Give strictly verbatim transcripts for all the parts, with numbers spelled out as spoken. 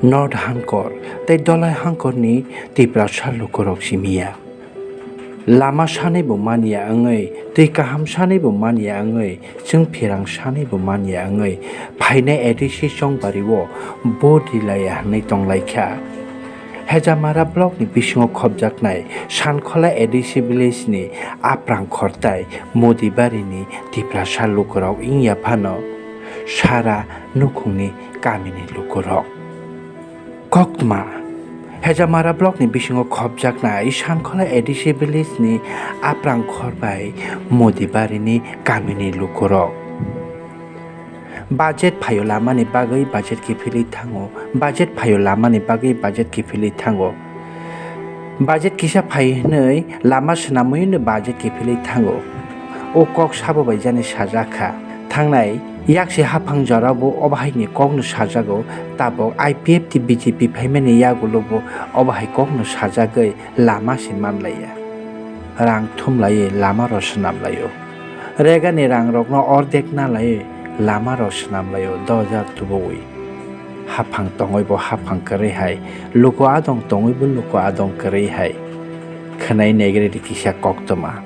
North Hangkor tei Dolai Hangkorni Tiprasa lukurok simiya. Lama sanaibo manya wngwi, twi kaham sanaibo manya wngwi, chwng phirang sanaibo manya wngwi phainai A D C chongbario vote rilaiya hwnwi tonglaikha. Hejamara blockni bisingo khopjaknai Sankhola A D C village-ni Aprang Khortai Modibarini Tiprasa lukurok wngya phano sara nukhungni kamini lukurok. Koktwma, Hejamara blockni bisingo khopjaknai Sankhola A D C village-ni Aprang Khorbai Modibarini kamini lukurok. Budget phaio lamani bagwi budget kiphilwi thango, budget phaio lamani bagwi budget kiphilwi thango. Budget kisa phai hwnwi lama swnamwi hwnwi budget kiphilwi thango. O kok sabo bai jani sajak kha. Thangnai yaksi haphang jorao bo obo haini kokno sajago, tabok I P F T B J P phaimani yagulo bo obo hai kokno sajagwi lama se manlaiya. Rang thumlaiwi lama rw swnamlaio. Regani rangrokno ordek nalaiwi lama rw swnamlaio dojar tubuwi. Haphang tongwi bo haphang kwrwi hai, luku adong tongwi bo luku adong kwrwi hai. Khwnai negre di kisa koktwma.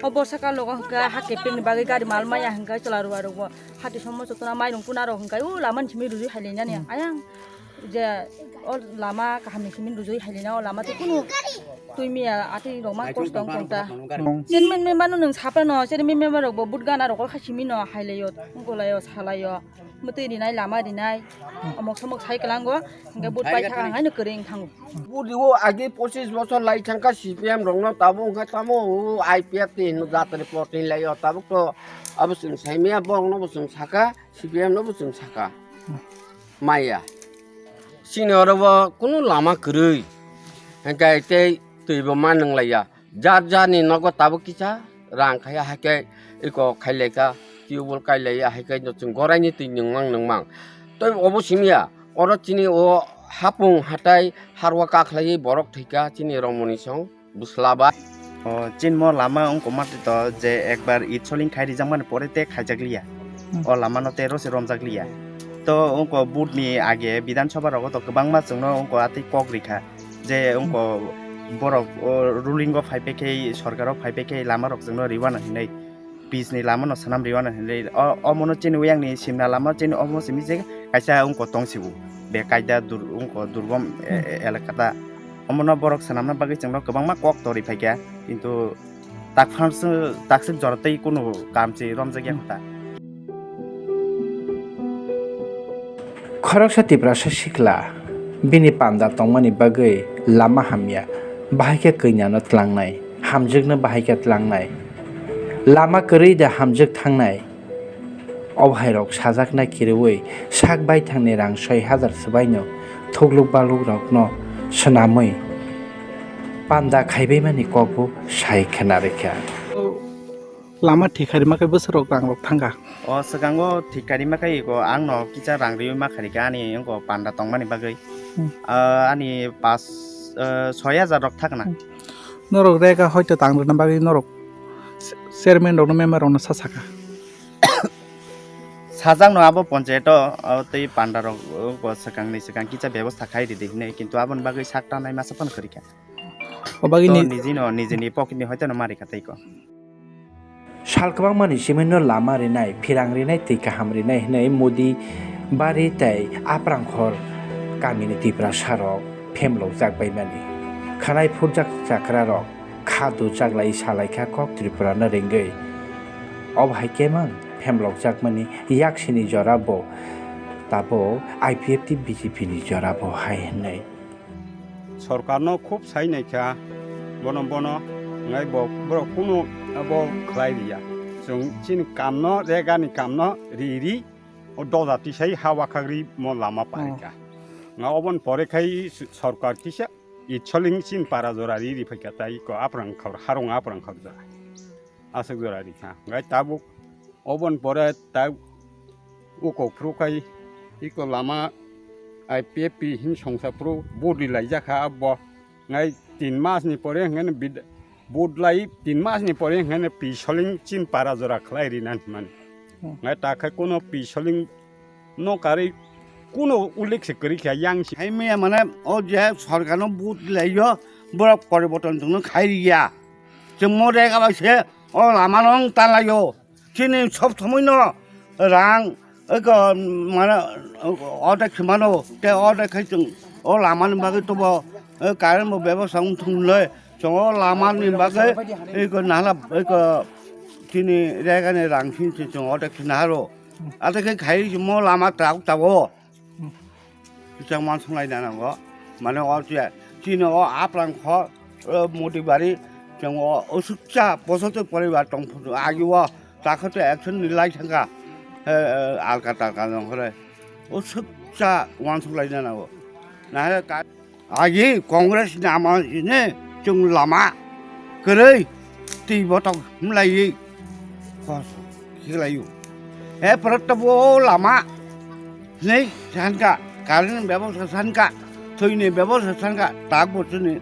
O borsa kal rogo hwnkhe ha kepengni bagwi gari mal maya hwnkhe chwla rwrok bo hati somo chotona mairung kuna rok hwnkhe o lama ni simi rujui hailainani ayang je o lama kaham ni simi rujui hailaina o lama tei kunu twi miya atwi rok ma kosto wng tong ta. Chen men men mano nwng saprano chen men men rok bo but gana rok o kha simi no hailaio tongkolaio salaio. Mwtwi rinai, lama rinai, omok somok sai kwlango, hwnkhe but paithak ang haino kwrwi wng thango. But o age pochis bochor lai thangkha C P M rokno, tabuk wngkha tamo o I P F T hinwi jatoni plot hinwi laio, tabuk to abo chwng saimaya, borokno bo chwng saka, C P M no bo chwng saka. Maya. Chini oro bo kunu lama kwrwi, hwnkhe tei twi bo ma nwnglaiya. Jar jarni nogo tabuk kisa rang khaiya, hai khe eko khailaikha, tubol kailaiya, hai khe no chwng goraini twi nwngmang nwngmang. Tei obo simiya, oro chini o hapung hatai harwa kakhlaiwi borok thwikha chini romoni song bwsla bai. O chinmo lama wngkoma to je ekbar it soling khai rijakmani pore te khaijakliya. Hmm. O lamano te rose romjakliya. To wngko but ni age Bidhan Sabha rogo to kwbangma chwngno wngko atwi kok rikha. Je wngko borok o ruling o phaipai khe, sorkar o phaipai khe lama rok chwngno riwano hinwi, pitch ni lama no swnam riwano hinwi, o, omono chini oyang ni simna lama chini omo simi je kaisa wngko tong sibu, be kaida dur-, wngko durgom e-, e-, elaka ta. Omono borok swnamna bagwi chwngno kwbangma kok torwi phaikha, kintu takphang se, takswk jora tei kunu kam se romjakya kho ta. Khoroksa Tiprasa sikla bini panda tongmani bagwi lama hamya, bahai khe kwinano tlangnai, hamjwkno bahai khe tlangnai. Lama kwrwi da hamjwk thangnai? Obo hai rok sajaknai kiriwi sak baithangni rang soi hajar swbaino thukluk balukrokno swnamwi panda khaibaimani kokbo sai khna rikha. Lama thik khairima khe bwswk rok rang rok thangkha. O swkango thik khairima khe ego ang no kisa rang riwi ma kharika ani ego panda tongmani bagwi. Hmm. Ah, ani pas, ah, soi hajar rok thakna. Hmm. Norok rega hoito tang rwna bagwi norok chairman rokno member rokno sa saka. Sajak no abo ponchayat o, o tei panda rok, o swkang ni swkang kisa bebostha khai ridi hinwi, kintu aboni bagwi sak tanai masa phano kwrwi kha. O bagwi to ni niji no, nijini pocket ni hoito no mari kha tei ko. Sal kwbangmani simi no lama rinai, phirang rinai, twi kaham rinai hwnwi Modi bari tei Aprangkhor kamini Tiprasa rok phemlokjak baimani. Khanai phurjak chakra rok kha dujak lai salai kha kok Tripura no ringwi. Obo hai khe mang phemlokjakmani yaksini jora bo tabo I P F T B J P ni jora bo hai hwnwi. Sorkarno khub sai naikha, bono, bono, ngai bo, borok kunu bo khlai riya. Chwng chini kamno, regani kamno ri ri, o doja tisai ha wakhagri mo lama parikha. Nga oboni pore khai s-, sorkar kisa itsoling chin para jora ri ri phaikha tai ko aprang khor, harung aprang khor jora. Aswk jora rikha. Ngai tabuk oboni pore ta uko phuru khai iko lama I P F T hin songsa phuru budi laijakha abo. Ngai tin mas ni pore hwnkheno bid-, bud lai tin mas ni pore hwnkheno pisoling chin para jora khlai rina hwnmani. Hmm. Ngai ta khai kono pisoling No karwi kuno ullekh se kwrwi kha yang si. Hai maya mane o je sorkar no vote laio, borok poriborton tongno khai riya. Chwng mo rega bai se o lama no wng ta laio. Chini sob somoi no rang eko mane o de khimano te o de khai chwng o lama ni bagwi tobo current bo bebosta wng thung le chwng o lama ni bagwi eko nahla eko chini rega ni rang sin se chwng o de khina haro. Ate khe khai mo lama tabuk tabuk. Kisang man sunglai na nango. Mane o che chini o aprang kho, o Motibari chwng o usukcha posote poribar tong phudu agi o takhote action ni lai thangka. He, he, alka talka nong hore. Usukcha wan sunglai na nango. Na he ka Agi Congress ni ama hine chwng lama kwrwi twi botok himlaiwi kos khiklaio. He pore tobo lama hinwi sanka, current ni bebosta sanka, thwini bebosta sanka, tak bo chwngni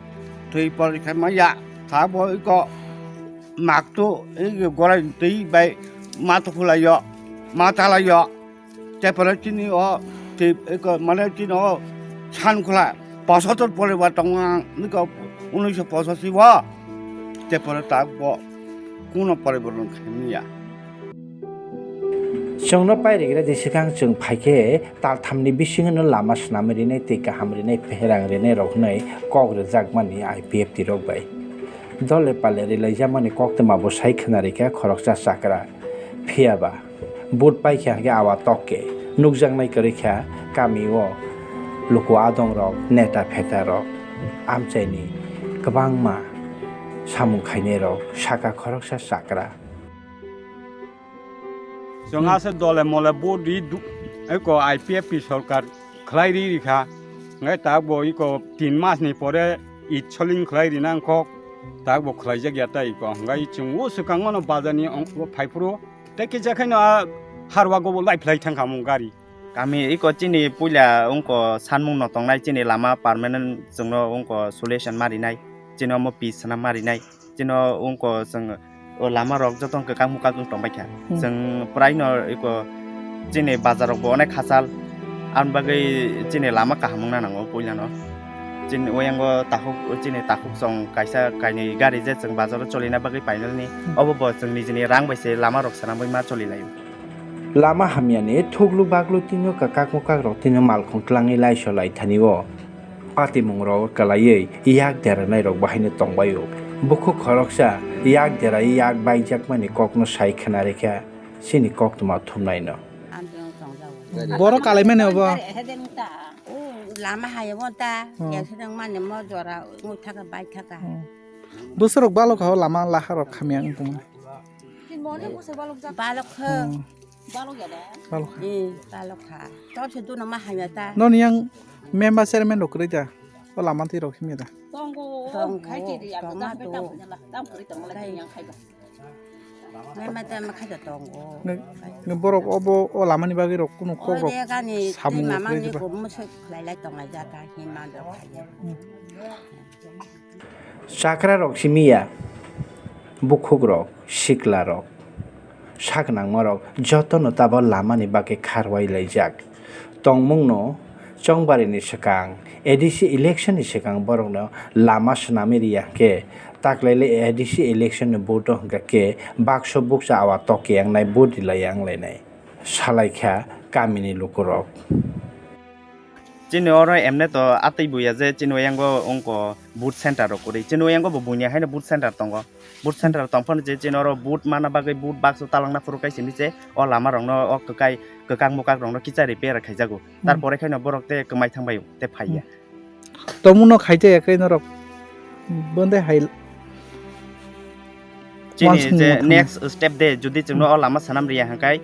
thwi porikha maya, tak bo iko maktu iko gorai twi bai ma tukhulaio, ma chalaio. Tei pore chini o tei eko mane chini o Sankhla posotor poribar tongo ang niko unnish pochashi o tei pore tak bo kuno poriborton khaimya. Chwngno pairigra di swkang chwng phaikhe talthamni bisingo no lama swnamwi rinai tei kaham rinai pherang rinai rok hwnwi kok rwjakmani I P F T rok bai. Dole pale rwlaijakmani koktwma bo sai khwnarikha khoroksa chakra. Phiyaba. Vote paikha hwnkhe awa tokke nukjaknai kwrwikha kamio luku adongrok, neta phetarok, amchaini kwbangma samung khainairok saka khoroksa chakra. Chwng ase dole mole vote ri du-, eko I P F T sorkar khlai ri rikha. Hwnkhe tabok eko tin mas ni pore it soling khlai rina wngkok. Tabok khlaijak ya ta eko. Hwnkhe chwng o swkang o no bazar ni ong-, phaiphuru. Tei kisa khe no a harwa go bo lai phlai thang kha mung gari. Kami iko chini puila ungko sanmung no tongnai chini lama permanent chwngno ungko solution ma rinai. Chini omo pis sana ma rinai. Chini ungko chwng o lama rok joto kwkang mwkang wng tongbai kha. Hmm. Chwng prai no iko chini bazar rok bo onek khachal. Aboni bagwi chini lama kaham wngna nango puila no. Chini oyango takhuk, chini takhuk chwng kaisa kainwi gari je chwng bazar o cholina bagwi painani. Hmm. Obo bo chwng nijini rang bai se lama rok swnamwi ma choli laio. Lama hamyani thuklu baklu tino kakak mukak rok tino malkhung tlangwi laiso laithani o. Patimung rok kwlaiwi yak deranai rok bahaino tongbaio. Bukhuk khoroksa yak derai yak baijakmani kokno sai khna rikha chini koktwma thumnaino. Borok kalaimani obo. O lama hai obo ta, hmm, ya sedang mani mo jora, ngu thaka bai thaka. Hmm. Bwswrok balok ha o lama lahar rok khamya wng tongma. Balok kha. Hmm. Balok ya da? Balok kha. Eh, balok kha. Tor se duna ma hamya ta. Noni yang member chairman rok kwrwi da? O lama twi rok himya da? Tongo, tongo, khai chi ri ya, tongo tam to. Tam kwrwi tongo la yang khai ba. Member chairman khai da tongo. Nge, nge borok obo o lama ni bagwi rok kunu kok rok samung kwrwi da ba? Mama ni ko musu khlai lai tong lai ja ta hima do khai. Hmm. Chakra rok simi ya, bukhuk rok, sikla rok, sak nangma rok joto no tabok lama ni bagwi kharwai laijak. Tongmung no chongbari ni swkang, A D C election ni swkang borok no lama swnamwi riya hwnkhe taklailai A D C election ni vote o hwnkha khe bakso bukcha awa tok khe wngnai vote rilai ya wnglainai. Salaikha kami ni luku rok. Chini oro emne to atwi buya je chini oyango ongko boot center rok kwrwi. Chini oyango bo buini haino boot center tongo. Boot center tong phano je chini oro boot mana bagwi boot bakso talangna phuru kai simi se o lama rokno o kwkai kwkak mukak rokno kicha repair khaijago. Hmm. Tarpore khaino borok te kwmai thangbai te phaiya. Hmm. Tongmung no khaite ya kai norok. Bonde hai. Chini je next step de, jodi chwngno o lama sanam riya hwnkhe,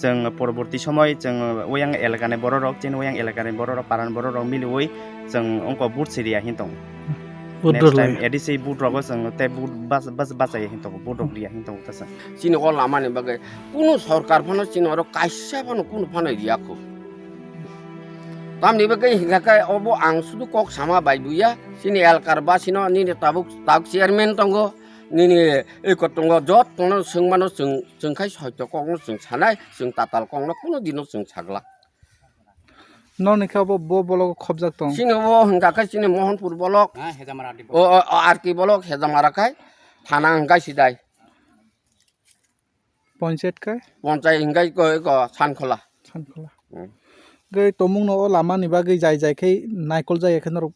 chwng poroborti somoi chwng oyang elakani bororok, chini oyang elakani bororok, parani bororok miliwi chwng ongko vote si riya hin tongo. Next time A D C vote rogo chwng tei vote bas-, bas-, bachai hin tongo, vote rok riya hin tongo ta chwng. Chini o lamani bagwi kunu sorkar phano chini oro kaisa phano kunu phano riya kho. Tamni bagwi hinkha khe obo ang sudu kok sama bai buya, chini elakar basino nini tabuk tak chairman tongo. Nini eko tongo, jottono swngmano chwng, chwng khai soito kokno chwng sanai, chwng tatal kokno kuno dino chwng sagla. Noni khe obo bo bolok khobjak tong. Chini obo hwnka khe chini Mohanpur bolok. Ha, Hejamara Adi O, o, o, R K bolok Hejamara khai thana hwnka sidai. Ponchayat khe? Ponchayat hwnka ko, ko Sankhola. Sankhola. Hmm. Gai tomung no o lama ni bagwi jai jai khe naikol jai khe norok.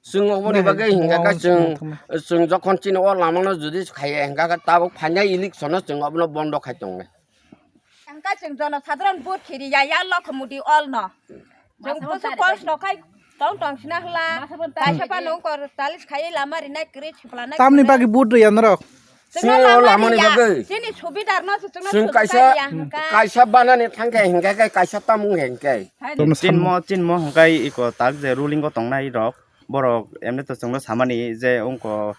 Chwng oboni Nai, bagwi hwnka khe nai, chwng, nai, nai. Chwng jokhon chini o lama no judi khaiya hwnka khe tabuk phainai election no chwng obono bondo khai tongnai. Hwnka chwng jono sadharan vote khiri ya, ya Lokho Modi all no. Chwng busu kol snokhai tong tong sina hla. Kaisa pa nung kor talis khai lama rinai kwrwi chupla nai. Tamni bagwi vote rwya norok? Chwng o lama lamani bagwi. Chini subidar no chwng no Chwng kaisa, kaisa banani thangkhe hingkhe khe kaisa tamung hingkhe. Chinmo, chinmo hingkhe iko tak je ruling o tongnai rok. Borok emne to chwngno samani je ungko,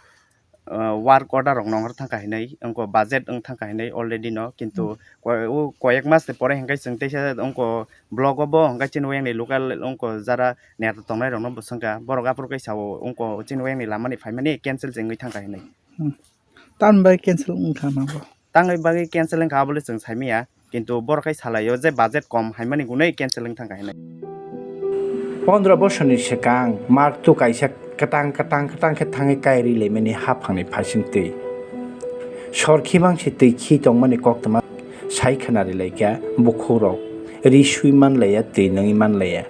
uh, work order rok nonghor thangkha hinwi, ungko budget wng thangkha hinwi already no, kintu Hmm. ko-, o koyek mas ni pore hingkhe chwng teisa ungko block o bo hingkhe chini oyang ni local ungko jara neta tongnai rok no bo swngkha, borok aphuru khe sao ungko chini oyang ni lama ni phaimani cancel se wngwi thangkha hinwi. Hmm. Tamni bagwi cancel wngkha ma bo? Tamni bagwi cancel wngkha abo le chwng saimanya. Kintu borok hai salaio je budget kom haimani gunui cancel wng thangkha hinwi. Pondro bosorni swkang Martu kaisa kwtang, kwtang, kwtang khe thangwi kairi laimani haphangni phaising twi. Sor khibang se twi khi tongmani koktwma sai khwnari laikha bukhukrok, ri sui manlaiya, twi nungwi manlaiya.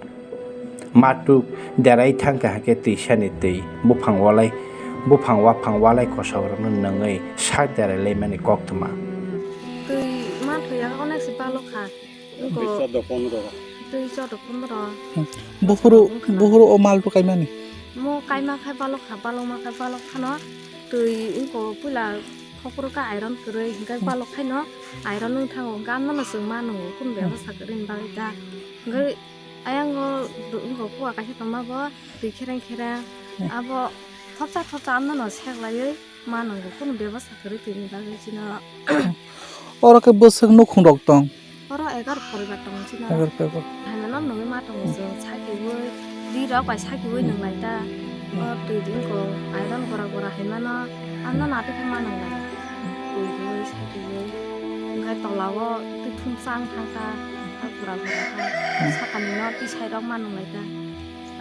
Matuk derai thangkha hakhe twisani twi buphang walai, buphang waphang walai kosokrokno nungwi sak derai laimani koktwma. Twi manthoya onek se balokha. Twi choddo pondro. Twi choddo pondro. Buphuru, buphuru o mal to kaimani. Mo kaima khai balokha, balokma khai balokha no. Twi wngkha puila khopor kha iron kwrwi, hwnkhe balok khaino iron wng thango, hwnkhe amno no chwng ma nungo, kunu bebasa kwrwini bagwi da. Hwnkhe ayang o wngkha kuwa kaisa tongma bo twi khereng khereng, abo thopsa thopsa amno no seklaiwi ma nungo, kunu bebasa kwrwi twini bagwi chino. Oro khe bwswk nukhung rok tong? Oro egar poribar tongo chino. Egar poribar. Haino no nungwi ma tongo chwng, sakiwi, ri rok bai sakiwi nung lai ta. O twi di wngkha, iron gora gora hai mano, ano natik ma nung lai. Twi di sakiwi. Hwnkhe tola o twi thum chang thang kha, a gora gora kha. Sakani no twi sai rok ma nung lai ta.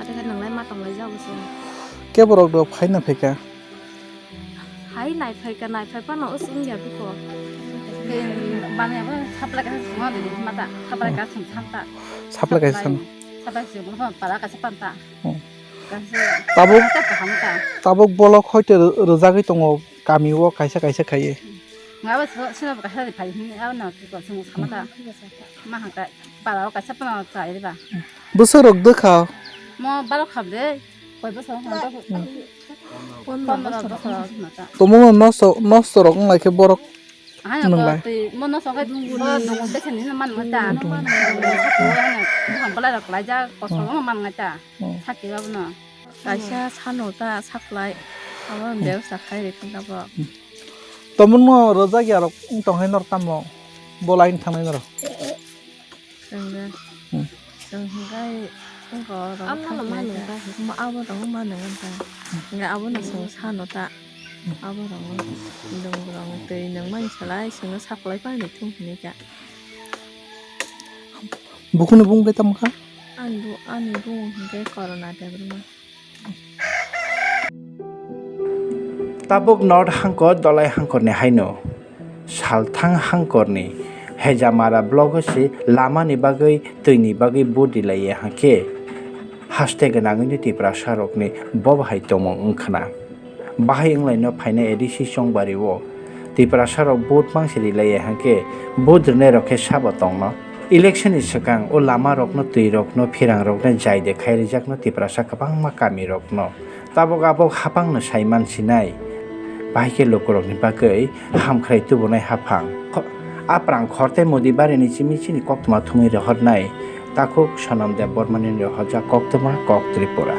Ate khe nung lai ma tong lai jago chwng. Kebo rok do phai na phai kha? Hai nai phai kha, nai phai phano usung ya bikho. Bani abo supply kaisa sung ha di mata, supply kaisa sung sam ta. Supply kaisa sung. Supply sung, para kaisa pan ta. Hmm. Kaisa Tabuk, ta kaham ta. Tabuk bolok hoite ro-, rwjagwi tongo kami o kaisa kaisa khaiwi. Ngabo sino kaisa di phai hin, abo no kiko sung sama ta. Ma hangka, para o kaisa pan ta riba. Bwswk rok dwkha? Mo baro khap de, koi bosor hwn ta. Hmm. Pondro bosor hwn ta. Tomo no nosto, nosto rok wng lai khe borok. Ano nung ko lai. Twi mo nosto khe bo nung bese ni man ta. Nung man ta. Buhan bolai rok lai ja kosol no man ta. Hmm. Sakhe ba no. Kaisa sano ta saklai. Abo bebsa khai ri khun ta bo. Tomo no rwjak ya rok wng tong hai nor tamo. Bolai wng thang nai nor. Chwngno, hmm, chwng hwnkhe abo rok amno no mano ta, abo rok mano ta. Hwnkhe abono chwng sano ta. Abo rok nwng rok twi nwng mani salai chwngno saklai painwi thung hinwi kha. Bukhukni bung bai tamo kha? Ani bu-, ani bung hwnkhe Corona Debbarma. Tabuk North Hangkor Dolai Hangkorni haino Salthang Hangkorni Hejamara blogo se lamani bagwi, twini bagwi vote rilaiya hwnkhe haste gwnangwino Tiprasa rokni bo bahai tongmung wngkhna. Bahai wnglaino phainai A D C chongbario Tiprasa rok vote mangse rilaiya hwnkhe vote rwnairok khe sabo tongno? Election ni swkang o lama rokno, twi rokno, phirang rokno jai de khai rijakno Tiprasa kwbangma kami rokno. Tabuk abok haphangno sai mansinai. Bahai khe lukurokni bagwi hamkhrai tubunai haphang. Kho-, Aprang khorte Modi barini chimi chini koktwma thumwi rohornai. Takhuk Sonam Debbarmani rohorjak koktwma Kok Tripura.